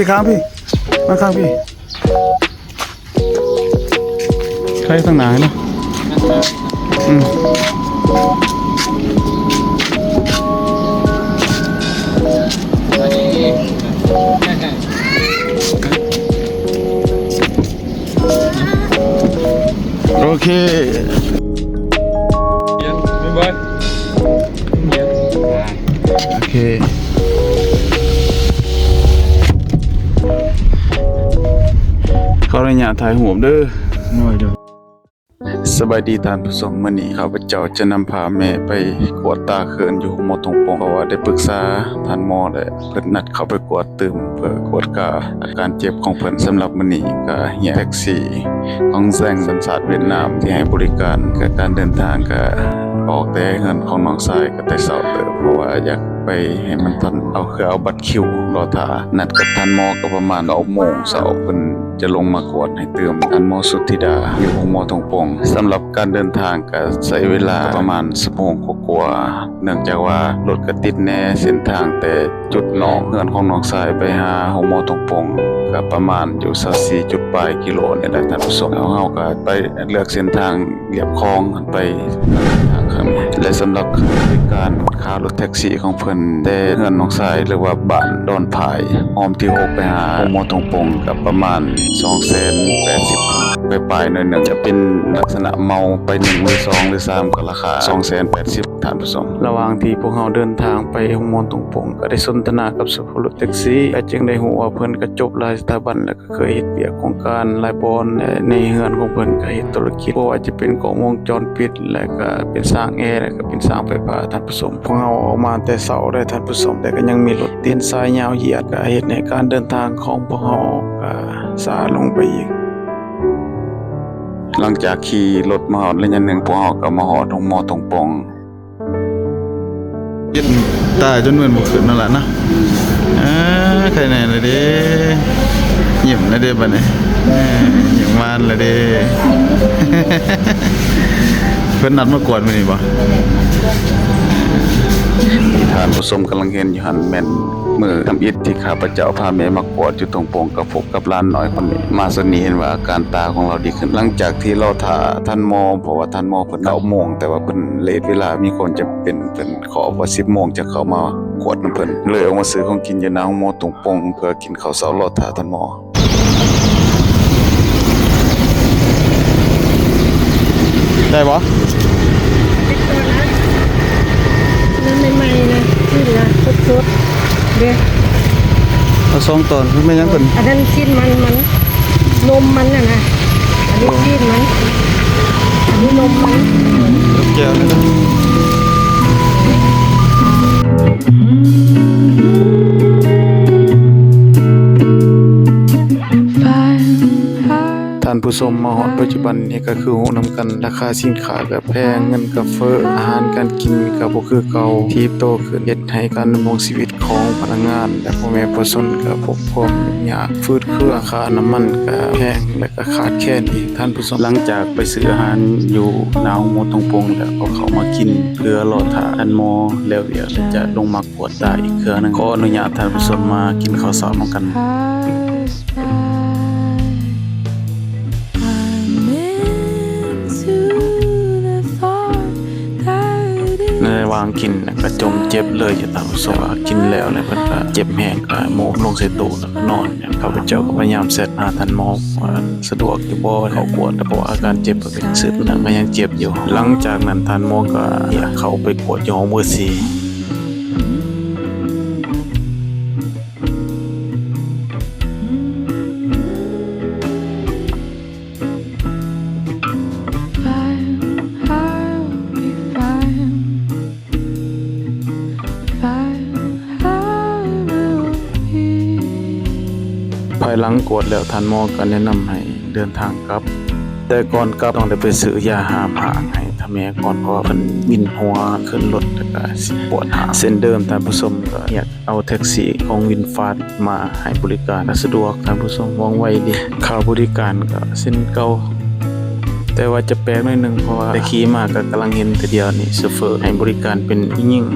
ພີ່ ຂ້າງພີ່ ມາຂ້າງພີ່ ໃກ້ທາງໜ້າເນາະ ອືມ ໂອເຄ ໂອເຄ ຂໍອະນຸຍາດຖ່າຍຮູບເດີ. ສະບາຍດີທ່ານຜູ້ຊົມ, ມື້ນີ້ຂ້າພະເຈົ້າຈະນຳພາແມ່ໄປກວດຕາເຂື່ອນຢູ່ໂຮງໝໍທົ່ງປົງ ເພາະວ່າໄດ້ປຶກສາທ່ານໝໍ ແລະ ເພິ່ນນັດເຂົ້າໄປກວດຕື່ມ ເພື່ອກວດກາອາການເຈັບຂອງເພິ່ນ. ສຳລັບມື້ນີ້ກະຮຽກແທັກຊີຂອງແຊງສັນຊາດຫວຽດນາມທີ່ໃຫ້ບໍລິການ. ກະການເດີນທາງກະອອກແຕ່ເຮືອນຂອງນ້ອງຊາຍກະແຕ່ເຊົ້າເຕີບ ເພາະວ່າຢາກໄປໃຫ້ມັນທັນ ເອົາເຄືອເອົາບັດຄິວລໍຖ້າ ນັດກັບທ່ານໝໍກະປະມານເກົ້າໂມງເຊົ້າ ເພິ່ນຈະລົງມາກວດໃຫ້ຕື່ມ. ທ່ານໝໍສຸດທິດາ ຢູ່ໂຮງໝໍທົ່ງປົງ. ສຳລັບການເດີນທາງກະໃຊ້ເວລາປະມານຊົ່ວໂມງກວ່າໆ ເນື່ອງຈາກວ່າລົດກະຕິດແດ່ ເສັ້ນທາງແຕ່ຈຸດນ້ອງເຮືອນຂອງນ້ອງຊາຍໄປຫາໂຮງໝໍທົ່ງປົງກະປະມານຢູ່ຊາວສີ່ຈຸດປາຍກິໂລນີ້ແຫຼະທ່ານຜູ້ຊົມ. ແລ້ວເຮົາກະໄປເລືອກເສັ້ນທາງລຽບຄອງຫັ້ນໄປນຳເສັ້ນທາງຄັ້ງນີ້ ແລະ ສຳລັບຄ່າບໍລິການ ຄ່າລົດແທັກຊີຂອງເພິ່ນແຕ່ເຮືອນນ້ອງຊາຍ ຫຼືວ່າບ້ານດອນພາຍ ຮ່ອມທີຫົກ ໄປຫາໂຮງໝໍທົ່ງປົງກະປະມານສອງແສນແປດສິບ ປາຍໆ ໜ້ອຍໜຶ່ງ ຈະເປັນລັກສະນະເມົາໄປໜຶ່ງ ຫຼືສອງ ຫຼືສາມ ກະລາຄາສອງແສນແປດສິບ ທ່ານຜູ້ຊົມ. ລະຫວ່າງທີ່ພວກເຮົາເດີນທາງໄປໂຮງໝໍທົ່ງປົງ ກະໄດ້ສົນທະນາກັບໂຊເຟີລົດແທັກຊີ ກະຈຶ່ງໄດ້ຮູ້ວ່າເພິ່ນກະຈົບຫຼາຍສະຖາບັນ ແລະ ກະເຄີຍເຮັດວຽກໂຄງການຫຼາຍບ່ອນ ແລະ ໃນເຮືອນຂອງເພິ່ນກະເຮັດທຸລະກິດ ບໍ່ວ່າຈະເປັນກ້ອງວົງຈອນປິດ ແລະ ກະເປັນຊ່າງແອ ແລະ ກະເປັນຊ່າງໄຟຟ້າ ທ່ານຜູ້ຊົມ. ພວກເຮົາອອກມາແຕ່ເຊົ້າໄດ໋ທ່ານຜູ້ຊົມ ແຕ່ກະຍັງມີລົດຕິດ ເສັ້ນສາຍຍາວຢຽດ ກະເຮັດໃຫ້ການເດີນທາງຂອງພວກເຮົາກະຊ້າລົງໄປອີກ. ຫຼັງຈາກຂີ່ລົດມາຮອດໄລຍະໜຶ່ງ ພວກເຮົາກະມາຮອດໂຮງໝໍທົ່ງປົງ. ເຮັດຕາຈົນເມີນບໍ່ຂຶ້ນນັ້ນລະເນາະ. ເອີ ໄຄແນ່ລະເດ້ ຍິ້ມລະເດ້ບາດນີ້ ເອີ ຍິ້ມຫວານລະເດ້. ເພິ່ນນັດມາກວດມື້ນີ້ບໍ່? ທີ່ທ່ານຜູ້ຊົມກຳລັງເຫັນຢູ່ຫັ້ນແມ່ນມື້ທຳອິດທີ່ຂ້າພະເຈົ້າພາແມ່ມາກວດຢູ່ທົ່ງປົງ ກະພົບກັບຫຼານນ້ອຍຄົນນີ້. ມາສ່ວນນີ້ເຫັນວ່າອາການຕາຂອງລາວດີຂຶ້ນ ຫຼັງຈາກທີ່ລໍຖ້າທ່ານໝໍ ເພາະວ່າທ່ານໝໍເພິ່ນເກົ້າໂມງ ແຕ່ວ່າເພິ່ນເລດເວລາ ມີຄວາມຈຳເປັນ ເພິ່ນຂໍວ່າສິບໂມງຈະເຂົ້າມາກວດນຳເພິ່ນ ເລີຍອອກມາຊື້ຂອງກິນຢູ່ໜ້າໂຮງໝໍທົ່ງປົງ ເພື່ອກິນເຂົ້າເຊົ້າລໍຖ້າທ່ານໝໍ. ໄດ້ບໍ່? ນັ້ນໃໝ່ໆ ນະ ຊີ້ນນະ ສົດໆ ເດ້. ເອົາສອງຕອນ ແມ່ນຫຍັງເພິ່ນ? ອັນນັ້ນຊີ້ນມັນ ມັນ ນົມມັນຫັ້ນນະ ອັນນີ້ຊີ້ນມັນ ອັນນີ້ນົມມັນ. ແກ້ວນີ້ນະ. ທ່ານຜູ້ຊົມ, ມາຮອດປັດຈຸບັນນີ້ກະຄືຮູ້ນຳກັນ, ລາຄາສິນຄ້າກະແພງ, ເງິນກະເຟີ້, ອາຫານການກິນກະບໍ່ຄືເກົ່າ, ຖີບໂຕຂຶ້ນ, ເຮັດໃຫ້ການດຳລົງຊີວິດຂອງພະນັກງານ ແລະ ພໍ່ແມ່ປະຊາຊົນກະພົບຄວາມຍາກຝືດເຄືອ, ລາຄານ້ຳມັນກະແພງ ແລະ ກະຂາດແຄນອີກ ທ່ານຜູ້ຊົມ. ຫຼັງຈາກໄປຊື້ອາຫານຢູ່ໜ້າໂຮງໝໍທົ່ງປົງແລ້ວ ກໍເຂົ້າມາກິນເພື່ອລໍຖ້າທ່ານໝໍແລ້ວວຽກ ແລະ ຈະລົງມາກວດຕາອີກເທື່ອໜຶ່ງ. ຂໍອະນຸຍາດທ່ານຜູ້ຊົມມາກິນເຂົ້າເຊົ້ານຳກັນ. ໃນລະຫວ່າງກິນກະຈົ່ມເຈັບເລີຍຢູ່ ທ່ານຜູ້ຊົມ, ວ່າກິນແລ້ວແລ້ວເພິ່ນກະເຈັບແຮງ ກະໂມບລົງໃສ່ໂຕະແລ້ວກະນອນ. ຂ້າພະເຈົ້າກະພະຍາຍາມແຊັດຫາທ່ານໝໍວ່າສະດວກຢູ່ບໍ່ ເຂົ້າກວດ, ເພາະວ່າອາການເຈັບກະເປັນສືບເນື່ອງ ກະຍັງເຈັບຢູ່. ຫຼັງຈາກນັ້ນທ່ານໝໍກະຮຽກເຂົ້າໄປກວດຢູ່ຫ້ອງເບີສີ່. ພາຍຫຼັງກວດແລ້ວ ທ່ານໝໍກະແນະນຳໃຫ້ເດີນທາງກັບ, ແຕ່ກ່ອນກັບຕ້ອງໄດ້ໄປຊື້ຢາຫ້າມຮ່າງໃຫ້ ແມ່ກ່ອນ ເພາະວ່າເພິ່ນວິນຫົວຂຶ້ນລົດ ແລ້ວກະຊິປວດຮາກ. ເຊັ່ນເດີມ ທ່ານຜູ້ຊົມ, ກະຮຽກເອົາແທັກຊີຂອງວິນຟາດມາໃຫ້ບໍລິການ ກະສະດວກ ທ່ານຜູ້ຊົມ, ວ່ອງໄວດີ. ຄ່າບໍລິການກະເຊັ່ນເກົ່າ ແຕ່ວ່າຈະແປກໜ້ອຍໜຶ່ງ ເພາະວ່າໄດ້ຂີ່ມາກະກຳລັງເຫັນ ແຕ່ດຽວນີ້ໂຊເຟີໃຫ້ບໍລິການເປັນອີ່ຍິງ.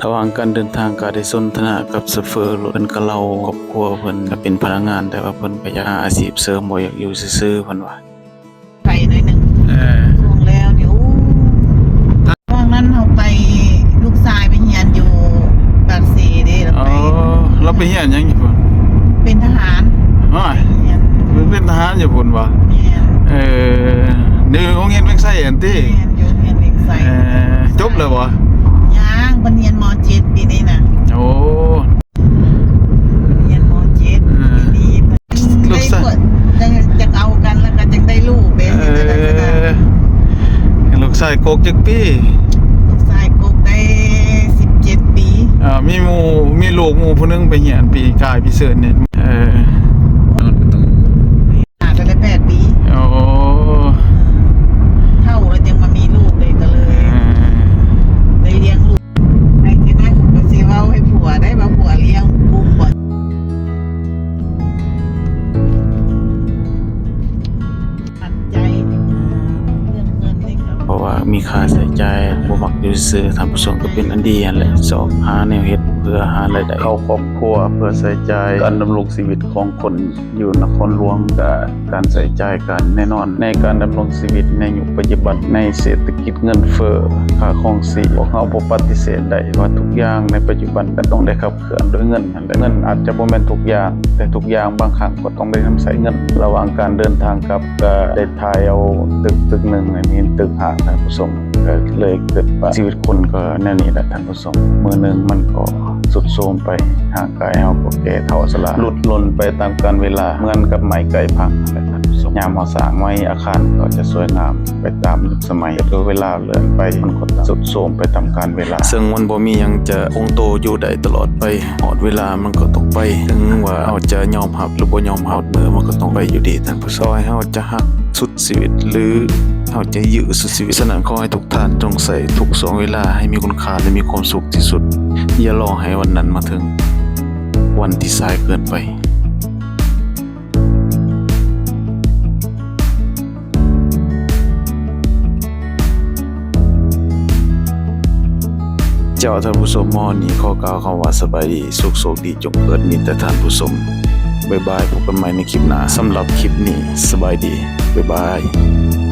ລະຫວ່າງການເດີນທາງກໍໄດ້ສົນທະນາກັບໂຊເຟີລົດ ເພິ່ນກໍເລົ່າຄອບຄົວເພິ່ນ ກໍເປັນພະນັກງານ ແຕ່ວ່າເພິ່ນກໍຢາກຫາອາຊີບເສີມ ບໍ່ຢາກຢູ່ຊື່ໆ ເພິ່ນວ່າ. ໄປໜ້ອຍໜຶ່ງ ເອີ ຊ່ວງແລ້ວນີ້ ໂອ້ ຊ່ວງນັ້ນເຮົາໄປ ລູກຊາຍໄປຮຽນຢູ່ປາກເຊເດ້ ລາວໄປ ອໍ ລາວໄປຮຽນຫຍັງຢູ່ພຸ້ນ? ເປັນທະຫານ. ໂອ້ຍ ຮຽນ ເປັນທະຫານຢູ່ພຸ້ນຫວາ? ແມ່ນ. ເອີ ຢູ່ໂຮງຮຽນວຽງໄຊຫັ້ນຕິ? ແມ່ນ ຢູ່ໂຮງຮຽນວຽງໄຊ. ເອີ ຈົບແລ້ວບໍ່? ຍັງ ເພິ່ນຮຽນ ມໍເຈັດ ປີນີ້ນະ. ໂອ້ ຮຽນ ມໍເຈັດ ເອີ ປີນີ້ ລູກຊາຍ ໄດ້ຜົວ ຈັ່ງ ຈັ່ງເອົາກັນ ແລ້ວກໍຈັ່ງໄດ້ລູກເດ້. ເອີ ລູກຊາຍກົກຈັກປີ? ລູກຊາຍກົກໄດ້ສິບເຈັດປີ. ເອີ ມີໝູ່ ມີລູກໝູ່ຜູ້ໜຶ່ງໄປຮຽນປີກາຍ ປີເຊີນນີ້. ເອີ ອາດຈະໄດ້ແປດປີ. ໂອ້ ເອີ ເຖົ້າແລ້ວຈັ່ງມາມີລູກເດ້ ກໍເລີຍ ເອີ ໄດ້ລ້ຽງລູກ. ໃຜຊິໄດ້ ຂ້ອຍກໍຊິເວົ້າໃຫ້ຜົວໄດ້ວ່າຜົວລ້ຽງກຸ້ງບໍ່. ຂັດໃຈເລື່ອງເງິນນີ້ກໍ ເພາະວ່າມີຄ່າໃຊ້ຈ່າຍ ບໍ່ມັກຢູ່ຊື່ໆ ທ່ານຜູ້ຊົມ. ກໍເປັນອັນດີຫັ້ນແຫຼະ ຊອກຫາແນວເຮັດເພື່ອຫາລາຍໄດ້ເຂົ້າຄອບຄົວ ເພື່ອໃຊ້ຈ່າຍການດຳລົງຊີວິດຂອງຄົນ ຢູ່ນະຄອນຫຼວງ ກະການໃຊ້ຈ່າຍກະແນ່ນອນ ໃນການດຳລົງຊີວິດໃນຍຸກປັດຈຸບັນ ໃນເສດຖະກິດເງິນເຟີ້ ຄ່າຄອງຊີບ ພວກເຮົາບໍ່ປະຕິເສດໄດ້ວ່າທຸກຢ່າງໃນປັດຈຸບັນກະຕ້ອງໄດ້ຂັບເຄື່ອນໂດຍເງິນຫັ້ນແຫຼະ. ເງິນອາດຈະບໍ່ແມ່ນທຸກຢ່າງ ແຕ່ທຸກຢ່າງບາງຄັ້ງກໍຕ້ອງໄດ້ນຳໃຊ້ເງິນ. ລະຫວ່າງການເດີນທາງກັບ ກະໄດ້ຖ່າຍເອົາຕຶກຕຶກໜຶ່ງໃຫ້ເຫັນຕຶກຮ້າງ ທ່ານຜູ້ຊົມ. ກໍເລີຍຄິດວ່າຊີວິດຄົນກໍແນວນີ້ແຫຼະທ່ານຜູ້ຊົມ ມື້ໜຶ່ງມັນກໍຊຸດໂຊມໄປ ຮ່າງກາຍເຮົາກໍແກ່ເຖົ້າຊະລາ ຫຼຸດຫຼົ່ນໄປຕາມການເວລາ ເໝືອນກັບໄມ້ໃກ້ພັງແຫຼະທ່ານຜູ້ຊົມ. ຍາມເຮົາສ້າງໃໝ່ ອາຄານກໍຈະສວຍງາມໄປຕາມຍຸກສະໄໝ ແຕ່ເວລາເລື່ອນໄປ ມັນກໍຊຸດໂຊມໄປຕາມການເວລາ. ເຊິ່ງມັນບໍ່ມີຫຍັງຈະຄົງໂຕຢູ່ໄດ້ຕະຫຼອດໄປ ຮອດເວລາມັນກໍຕ້ອງໄປ ເຖິງວ່າເຮົາຈະຍອມຮັບ ຫຼື ບໍ່ຍອມຮັບ ຮອດມື້ມັນກໍຕ້ອງໄປຢູ່ດີທ່ານຜູ້ຊົມ. ເຮົາຈະຮັກ ສຸດຊີວິດ ຫຼື ເຮົາຈະຢື້ອສຸດຊີວິດ. ສະນັ້ນ ຂໍໃຫ້ທຸກທ່ານຈົ່ງໃຊ້ທຸກຊ່ວງເວລາໃຫ້ມີຄຸນຄ່າ ແລະ ມີຄວາມສຸກທີ່ສຸດ. ຢ່າລໍໃຫ້ວັນນັ້ນມາເຖິງ ວັນທີ່ສາຍເກີນໄປ. ເຈົ້າ ທ່ານຜູ້ຊົມ ມອນນີ້ຂໍກ່າວຄຳວ່າສະບາຍດີ ສຸກໂຊກດີ ຈົ່ງເກີດມີແຕ່ທ່ານຜູ້ຊົມ. ບາຍບາຍ ພົບກັນໃໝ່ໃນຄລິບໜ້າ. ສຳລັບຄລິບນີ້ ສະບາຍດີ ບາຍບາຍ.